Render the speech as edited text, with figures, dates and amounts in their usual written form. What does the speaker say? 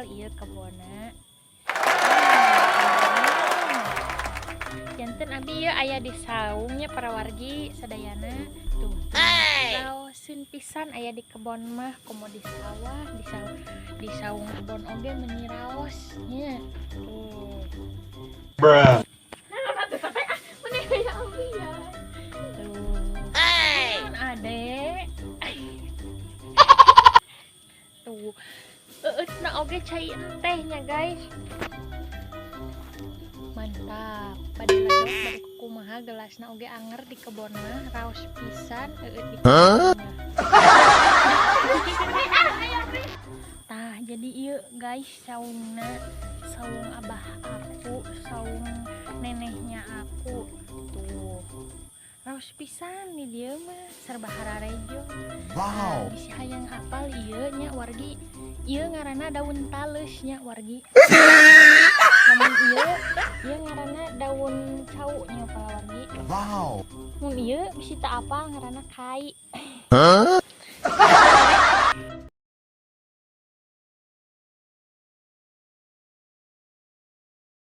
ieu kebonna. Janten abi ieu aya di saungnya para wargi sadayana tuh. Raoseun pisan aya di kebon mah, komo di sawah, di saung kebon oge meuni raos nya. Tuh. Bruh. Meni aya abi ya. Tuh. Naon, Ade? Tuh. Eueutna oge cai enteh nya, guys. Mantap. Bade ledok, bade kumaha, gelasna oge anger di kebon mah, raos pisan eueut di kebon mah. Tah, jadi ieu, guys, saungna, saung abah aku, saung nenehnya aku. Tuh. Raos pisan di dieu mah, serba hararejo. Wow. Bisi hayang apal ieu nya, wargi. Ieu ngaranna daun tales nya, wargi. Lamun ieu, ieu ngaranna daun cau nya, para wargi. Wow. Mun ieu bisi teu apal, ngaranna kai. Huh?